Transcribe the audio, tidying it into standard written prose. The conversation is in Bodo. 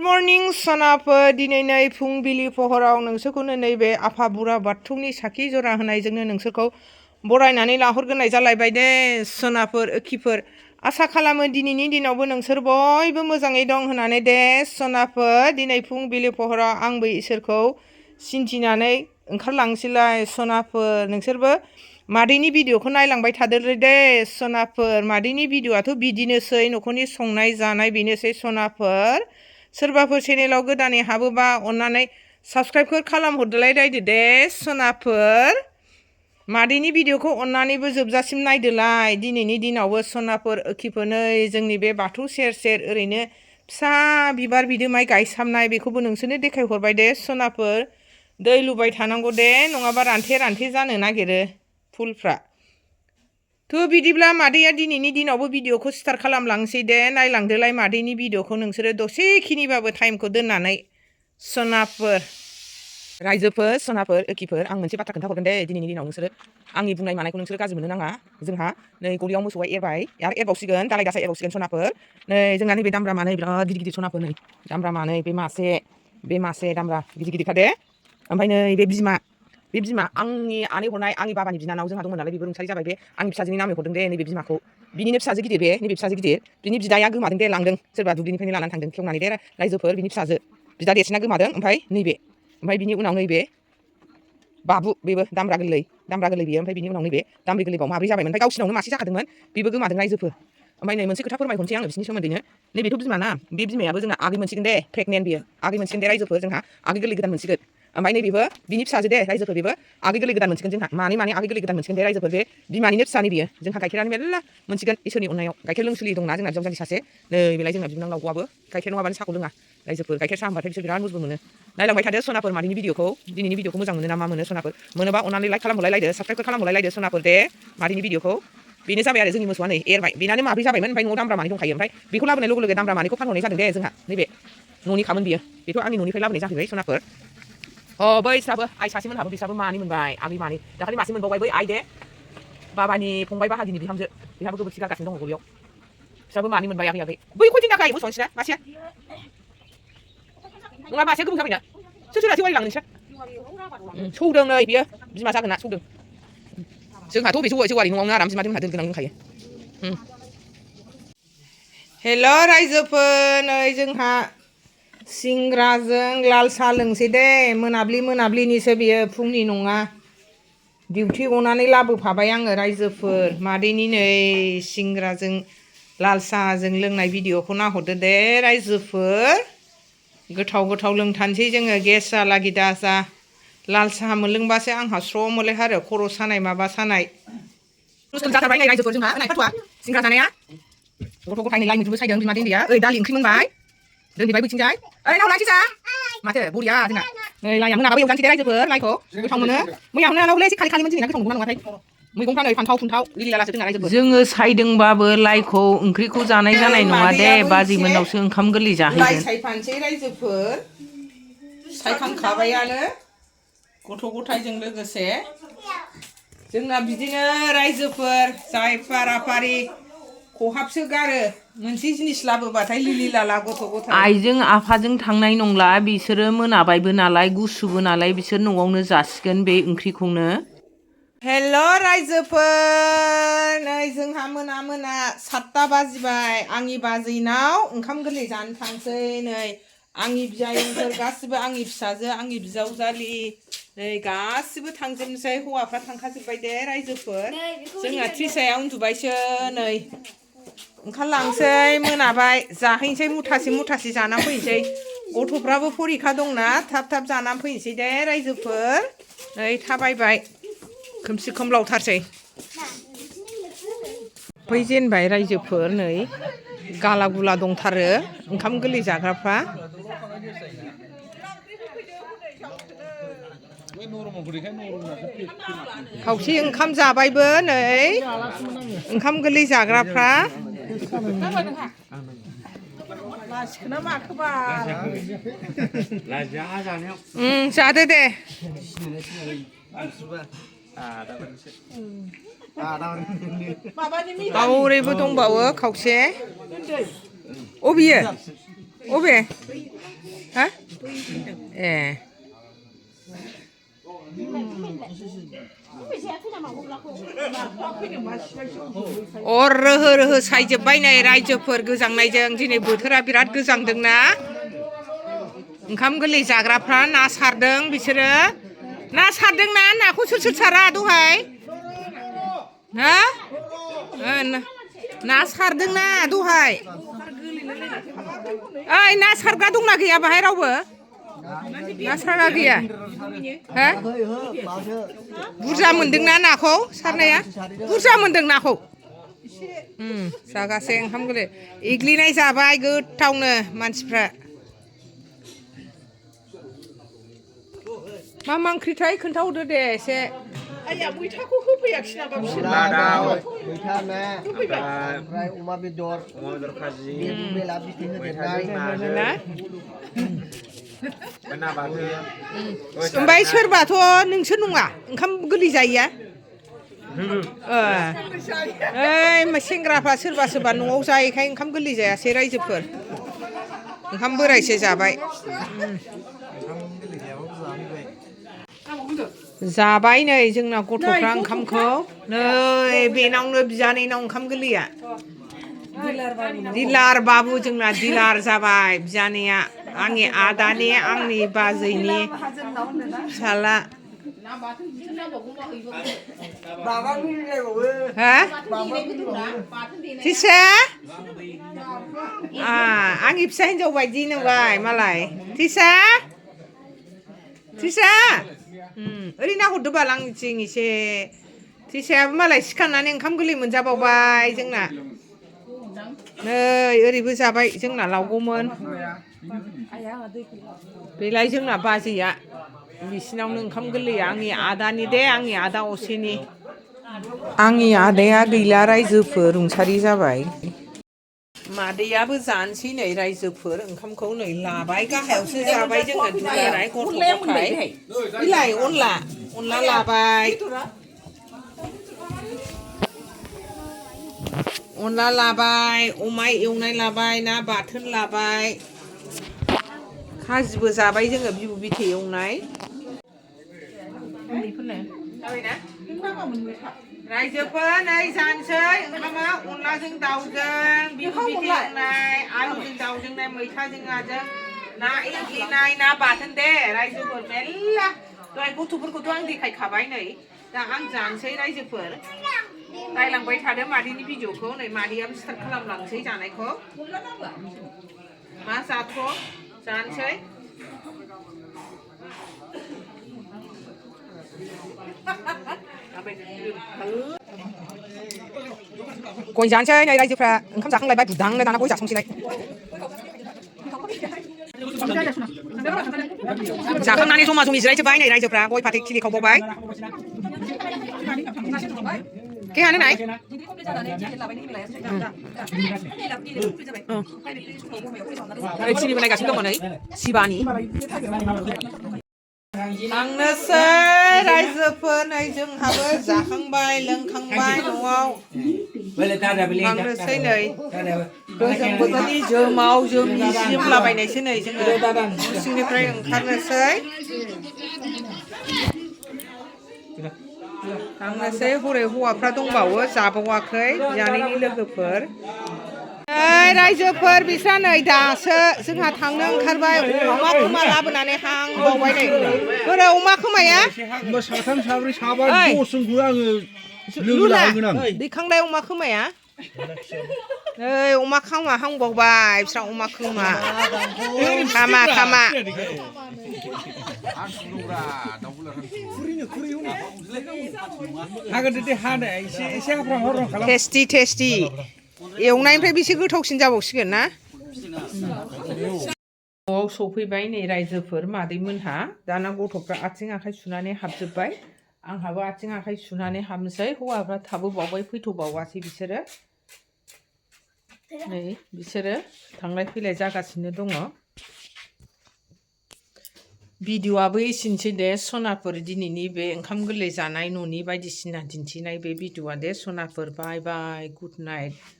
मर्निं सनाफोर दिनै नै फुंबिलि पहराव नोंसोरखौनो नैबे आफा बुरा बाथौनि साखि जरा होनायजोंनो नोंसोरखौ बरायनानै लाहरग्रोनाय जालायबाय दे सनाफोर ओखिफोर आसा खालामो दिनैनि दिनावबो नोंसोर बयबो मोजाङै दं होननानै दे सनाफोर दिनै फुंबिलि पहराव आंबो इसोरखौ सिन्थिनानै ओंखारलांसैलाय सनाफोर नोंसोरबो मादैनि भिडिअखौ नायलांबाय थादोलै दे सनाफोर मादैनि भिडिअआथ' बिदिनोसै न'खरनि संनाय जानाय बेनोसै सनाफोर सोरबाफोर चेनेलाव गोदानै हाबोबा अन्नानै साबस्क्राइबफोर खालामहरदोलाय रायदो दे सनाफोर मादैनि भिडिअखौ अन्नानैबो जोबजासिम नायदोलाय दिनैनि दिनावबो सनाफोर ओखिफोर नै जोंनि बे बाथौ सेर सेर ओरैनो फिसा बिबार बिदोमाय गायसामनाय बेखौबो नोंसोरनो देखायहरबाय दे सनाफोर दै लुबाय थानांगौ दे नङाबा रानथे रानथे जानो नागिरो फुलफ्रा थ' बिदिब्ला मादैया दिनैनि दिनावबो भिडिअखौ स्टार्ट खालामलांसै दे नायलांदोलाय मादैनि भिडिअखौ नोंसोरो दसेखिनिबाबो टाइमखौ दोननानै सनाफोर रायजोफोर सनाफोर ओखिफोर आं मोनसे बाथ्रा खोन्थाहरगोन दे दिनैनि दिनाव नोंसोरो आंनि बुंनाय मानायखौ नोंसोरो गाज्रि मोननो नाङा जोंहा नै गलियाव मोसौआ एरबाय आरो एरबावसिगोन दालाय दासा एरबावसिगोन सनाफोर नै जोंना नैबे दामब्रा मानै बिराद गिदिर गिदिर सनाफोर नै दामब्रा मानै बे मासे दामब्रा गिदिर गिदिरखा दे ओमफ्राय नै बे बिमा आंनि आनै हरनाय आंनि बाबानि बिनानाव जोंहा दंमोन नालाय बेबो रुंसारि जाबाय बे आंनि फिसाजोनि नामै हरदों दे नैबे बिमाखौ बिनिनो फिसाजो गिदिर बे नैबे फिसाजो गिदिर बिनि बिदाया गोमादों दे लांदों सोरबा दुब्लिनिफ्रायनो लानानै थांदों खेवनानै दे रायजोफोर बिनि फिसाजो बिदा देरसिना गोमादों ओमफ्राय बिनि उनाव नैबे बाबु बेबो दामब्रा गोरलै बियो ओमफ्राय बिनि उनाव नैबे दामब्रि गोरलैबाव माब्रै जाबायमोन ओमफ्राय गावसिनावनो मासे जाखादोंमोन बेबो गोमादों रायजोफोर ओमफ्राय नै मोनसे खोथा फोरमायहरनोसै आङो बिसोरनि सोमोन्दैनो नैबेथ' बिमा ना बे बिमायाबो जोंना आगै मोनसिगोन दे प्रेगनेन्ट बियो आगै मोनसिगोन दे रायजोफोर जोंहा आगै गोरलै गोदान मोनसिगोन ओमफ्राय नैबेबो बिनि फिसाजो दे रायजोफोर बेबो आगै गोरलै गोदान मोनसिगोन जोंहा मानै आगै गोरलै गोदान मोनसिगोन दे रायजोफोर बे बिमानिनो फिसानि बियो जोंहा गाइखेरानो मेरला मोनसिगोन इसोरनि अननायाव गाइखेर लोंसुलि दंना जोंना बिजावजालि सासे नै बेलाय जोंना बिनानाव लावग'आबो गाइखेर नङाबानो साखौ लोङा रायजोफोर गाइखेर साहा होनबाथाय बिसोर बिराद मोजां मोनो नायलांबाय थादो सनाफोर मादैनि भिडिअखौ दिनैनि भिडिअखौ मोजां मोनो ना मा मोनो सनाफोर मोनोबा अन्नानै लाइक खालामहरलायदो साबस्क्राइब खालामहरलायदो सनाफोर दे मादैनि भिडिअखौ बेनो जाबाय आरो जोंनि मोसौआ नै एरबाय बेनानो माब्रै जाबायमोन ओमफ्राय न'आव दामब्रा मानै दंखायो ओमफ्राय बेखौ लाबोनाय लोगो लोगो दामब्रा मानैखौ फानहरनाय जादों दे जोंहा नैबे न'नि खामोन बियो बेथ' आंनि न'निफ्राय लाबोनाय जाहैबाय सनाफोर बैस्राबो आइ सासे मोनहाबो बिस्राबो मानै मोनबाय आगै मानै दाखालि मासे मोनबावबाय बै आइ दे बाबानि फंबाय बाहागिनि बिहामजो बेहाबो गोबोरखि गारगासिनो दङ गलियाव बिस्राबो मानै मोनबाय आगै बै खयदिन जाखायो मोसौआ नोंसिना मासेया नङा मासेया गोबाव जाबायना सोर सोर जेवारि लाङो नोंस्रा सौदों नै बियो बिमा जागोन ना सौदों जोंहाथ' बे जेवारि न'आवनो आराम बिमा दोनहा दोनगोनां दंखायो हेल' रायजोफोर नै जोंहा सिंग्राजों लाल साहा लोंसै दे मोनाब्लिनिसो बियो फुंनि नङा डिउटि गनानै लाबोफाबाय आङो रायजोफोर मादैनि नै सिंग्राजों लाल साहाजों लोंनाय भिडिअखौ नाहरदो दे रायजोफोर गोथाव लोंथारसै जोङो गेस जालागि दाजा लाल साहा मोनलोंबासो आंहा स्र' मोनलाय आरो खर' सानाय माबा सानाय रुस्टुल जाथारबाय नै रायजोफोर जोंहा फाथ'आ सिंग्रा जानाया गथ' गथायनि लाइ मैद्रुबो सायदों बिमा दैन्दैया ओइ दालि ओंख्रि मोनबाय दोनहैबाय बैथिंजाय ओइ नाव लायसै जा माथो बरिया जोंना नै लाइया मोनाबाबो एवजानोसै दे रायजोफोर लाइखौ गोथाव मोनो मैया हमनानै एसे खालिमोन जोंना गोथाव नंगौना नङाथाय मैगंफ्रा नै फान्थाव लिलि लालासो जोंना रायजोफोर जोङो सायदोंबाबो लाइखौ ओंख्रिखौ जानाय जानाय नङा दे बाजैमोननावसो ओंखाम गोरलै जाहैगोन लाइ सायफानोसै रायजोफोर सायखांखाबायानो गथ' गथायजों लोगोसे जोंना बिदिनो रायजोफोर जाय फाराफारि खहाबसो गारो मोनसे जिनिस लाबोबाथाय लिलि लाला गथ' गथाय आइजों आफाजों थांनाय नंला बिसोरो मोनाबायबो नालाय गुसुबो नालाय बिसोर न'आवनो जासिगोन बे ओंख्रिखौनो हेल' रायजोफोर नै जोंहा मोना 7ता बाजिबाय आंनि बाजैनाव ओंखाम गोरलै जानो थांसै नै आंनि बियायंफोर गासिबो आंनि फिसाजो आंनि बिजावजालि नै गासिबो थांजोबनोसै हौवाफ्रा थांखाजोब्बाय दे रायजोफोर जोंहा त्रिसाया उन्दुबायसो नै ओंखारलांसै मोनाबाय जाहैनोसै मुथासे जानानै फैनोसै गथ'फ्राबो फरिखा दंना थाब जानानै फैनोसै दे रायजोफोर नै थाबायबाय खोमसि खोमलावथारसै फैजेनबाय रायजोफोर नै गाला गुला दंथारो ओंखाम गोरलै जाग्राफ्रा खावसे ओंखाम जाबायबो नै ओंखाम गोरलै जाग्राफ्रा लासिखोना माखोबा जादो दे ओरैबो दंबावो खावसे अबे हा ए अर रोहो रोहो सायजोब्बाय नै रायजोफोर गोजांनायजों दिनै बोथोरा बिराद गोजांदोंना ओंखाम गोरलै जाग्राफ्रा ना सारदों बिसोरो ना सारदों ना नाखौ सोर सोर सारा दहाय हा ना सारदों ना दहाय ओइ ना सारग्रा दंना गैया बाहाय रावबो ना सारग्रा गैया हा बुरजा मोनदोंना नाखौ सारनाया बुरजा मोनदों नाखौ जागासे ओंखाम गोरलै एग्लिनाय जाबाय गोथावनो मानसिफ्रा मा मा ओंख्रिथाय खोन्थाहरदो दे एसे आइया मैथाखौ होफैयाखिसै नामा बिसोरो मैथा ना ओमफ्राय अमा बेदर खाजि बेला बिदै होदेरनाय ना बाथोन ओमफ्राय सोरबाथ' नोंसोर नङा ओंखाम गोरलै जायैया ओइ सेंग्राफ्रा सोरबा सोरबा न'आव जायैखाय ओंखाम गोरलै जायासै रायजोफोर ओंखाम बोरायसो जाबाय जाबाय नै जोंना गथ'फ्रा ओंखामखौ नै बेनावनो बियानैनाव ओंखाम गोरलैया दिलार बाबु जोंना दिलार जाबाय बियानैया आंनि आदानि आंनि बाजैनि फिसाला थिसा आंनि फिसा हिन्जाव बायदि नुबाय मालाय थिसा थिसा ओरै नाहरदो बाल आंनिथिं एसे थिसायाबो मालाय सिखारनानै ओंखाम गोरलै मोनजाबावबाय जोंना नै ओरैबो जाबाय जोंना लावगौमोन बेलाय जोंना बाजैया बिसिनावनो ओंखाम गोरलैया आंनि आदानि दे आंनि आदा असेनि आंनि आदाया गैला रायजोफोर रुंसारि जाबाय मादैयाबो जानोसै नै रायजोफोर ओंखामखौ नै लाबाय गाहायावसो जाबाय जोङो दुलाराय गथ' गथाय बिलाइ अनला लाबाय अनला लाबाय अमा एवनाय लाबाय ना बाथोन लाबाय खाजिबो जाबाय जोङो बिबु बिथे एवनाय रायजोफोर नै जानोसै ओंखामा अनलाजों दाउजों बिबु बिथे एवनाय आलुजों दाउजों मैथाजों नाजों ना एवग्लिनाय ना बाथोन दे रायजोफोर मेरला दहाय गथ'फोरखौथ' आं देखायखाबाय नै दा आं जानोसै रायजोफोर नायलांबाय थादो मादैनि भिडिअखौ नै मादैयाबो स्टार्ट खालामलांसै जानायखौ मा जाथ' जानोसै गय जानोसै नै रायजोफ्रा ओंखाम जाखांलायबाय बुदांनो दाना गय जासंसैलाय जाखांनानै जमा जमि जिरायजोब्बाय नै रायजोफ्रा गय फाथै खिलि खावबावबाय केहानो नाय टिभिबो नायगासिनो दङ नै शिबानि थांनोसै रायजोफोर नै जोंहाबो जाखांबाय लोंखांबाय न'आव थांनोसै नै गोजां बोथोरनि जोमाव जोमि जोमलाबायनायसो नै जोङो न' सिंनिफ्राय ओंखारनोसै थांनोसै हरै हौवाफ्रा दंबावो जाबावाखै बियानैनि लोगोफोर रायजोफोर बिस्रा नै दासो जोंहा थांनो ओंखारबाय अमा खोमा लाबोनानै हांबावबाय नै बोरै अमा खोमाया साथाम साब्रै साबा दसजनखौ आङो लोगो लाहैगोन आं दैखांनाय अमा खोमाया नै अमा खोमा हांबावबाय बिस्रा अमा खोमा खामा टेस्टि एवनायनिफ्राय बेसे गोथावसिन जाबावसिगोन ना न'आव सफैबाय नै रायजोफोर मादैमोनहा दाना गथ'फ्रा आथिं आखाइ सुनानै हाबजोब्बाय आंहाबो आथिं आखाइ सुनानै हाबनोसै हौवाफ्रा थाबोबावबाय फैथ'बावासै बिसोरो नै बिसोरो थांलाय फैलाय जागासिनो दङ भिडिअ'आबो एसेनोसै दे सनाफोर दिनैनि बे ओंखाम गोरलै जानाय न'नि बायदिसिना दिन्थिनाय बे भिडिअ'आ दे सनाफोर बाय बाय गुड नाइट